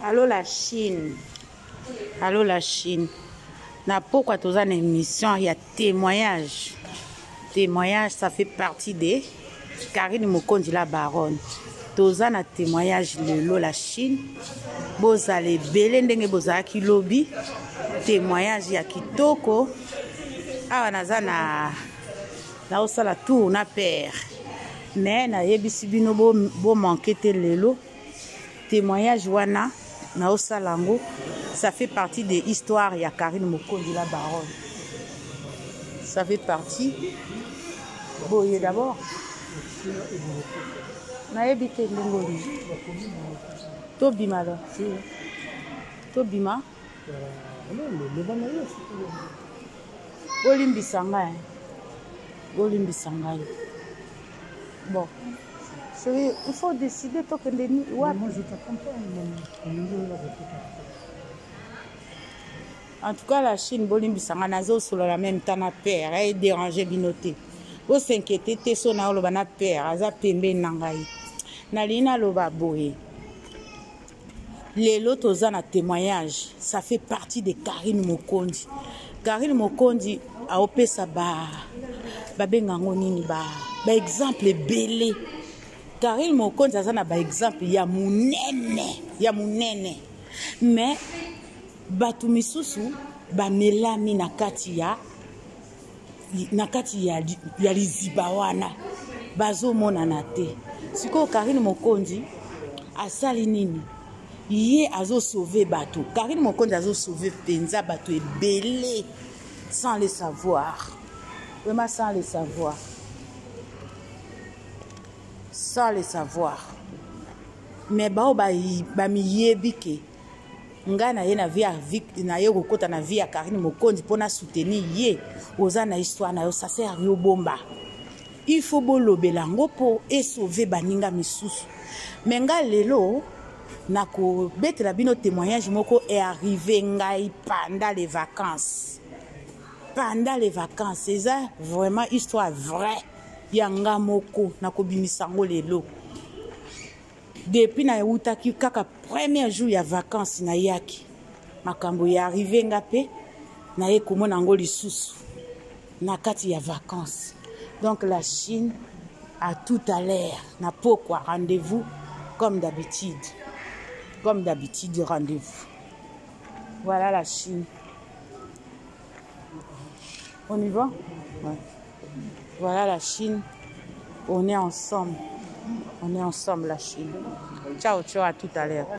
Allo la Chine. Allo la Chine. Na pokwa toza na émission ya témoignage. Témoignage, ça fait partie de Karine Mokonzi la baronne. Toza na témoignage lelo la Chine. Bozala ebele ndenge bozalaki lobi. Témoignage ya kitoko. Awa naza na naosala tour na père. Mais nayebisi bino bo, bo manquer te lelo. Témoignage wana naosala yango ça fait partie de histoire ya Karine Mokonzi la baronne. Ça fait partie boye d'abord nayebi te ndenge olingi tobima lo tobima bolimbisa ngai bolimbisa ngai bon chérie il faut décider tokende wapi. Moi, je t'accompagne. En tout cas la Chine bolimbisa ngai nazosolola même temps na père edérange bino te bos'inquiéter te so naoloba na père aza pembeni na ngai nalingi naloba boye lelo toza na témoignage ça fait partie de Karine Mokonzi. Karine Mokonzi aopesa ba babenga yango nini ba ba exemple ebele. Karine Mokonzi aza na ba exemple ya monene ya monene mais bato misusu bamelami na kati ya na kati ya, ya liziba wana bazomonana te. Sikoyo Karine Mokonzi asali nini? Ye azosauve bato. Karine Mokonzi azosauve mpenza bato ebele sans le savoir, vraiment sans le savoir, sans le savoir. Mais bao bamiyebi ke ngai na ye na vie ya na ye kokota na vie ya Karine Mokonzi mpona soutenir ye, oza na histoire na yo, ça sert yo bomba. Il faut bolobela yango mpo esauve baninga misusu. Me ngai lelo nakobetela bino témoignage moko e arrivé ngai pendant les vacances. Pendant les vacances, eza vraiment histoire vraie ya nga moko nakobimisa yango lelo. Depuis nautaki kaka premier jour ya vacances nayaki makambo ya arrivé nga mpe naye komona yango lisusu na kati ya vacances. Donc la Chine, à tout à l'heure na pokwa rendez-vous comme d'habitude, comme d'habitude rendez-vous. Voilà la Chine, on y va, ouais. Voilà la Chine, on est ensemble, on est ensemble la Chine. Ciao ciao, à tout à l'heure.